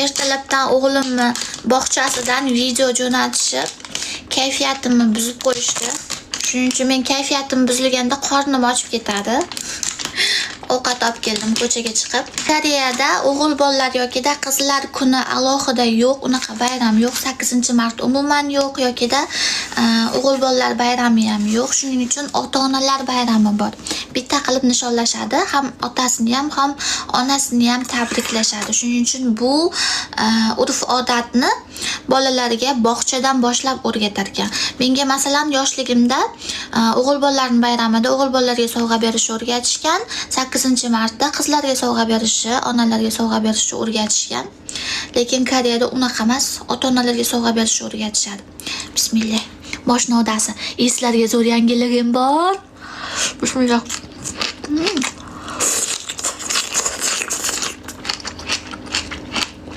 Ertalabdan o'g'limni bog'chasidan video jo'natishib, kayfiyatimni buzib qo'yishdi. Shuning uchun men kayfiyatim buzilganda qornim ochib ketadi. Ovqat olib keldim ko'chaga chiqib. Koreyada o'g'il bolalar yokida qizlar kuni alohida yo'q, unaqa bayram yo'q. 8-mart umuman yo'q yokida o'g'il bolalar bayrami ham yo'q. Shuning uchun ota-onalar bayrami bor. Bitta qilib nishonlashadi, ham otasini ham, ham onasini ham tabriklashadi. Shuning uchun bu urf-odatni bolalarga bog'chadan boshlab o'rgatar ekan. Menga, masalan, yoshligimda o'g'il bolalarning bayramida o'g'il bolalarga sovg'a berishni o'rgatishgan, 8-martda qizlarga sovg'a berishni, onalarga sovg'a berishni o'rgatishgan. Lekin Koreyada unaqa emas, ota-onalarga sovg'a berishni o'rgatishadi. Bismillah. Moshina odasi. Sizlarga zo'r yangiligim bor. Bismillah.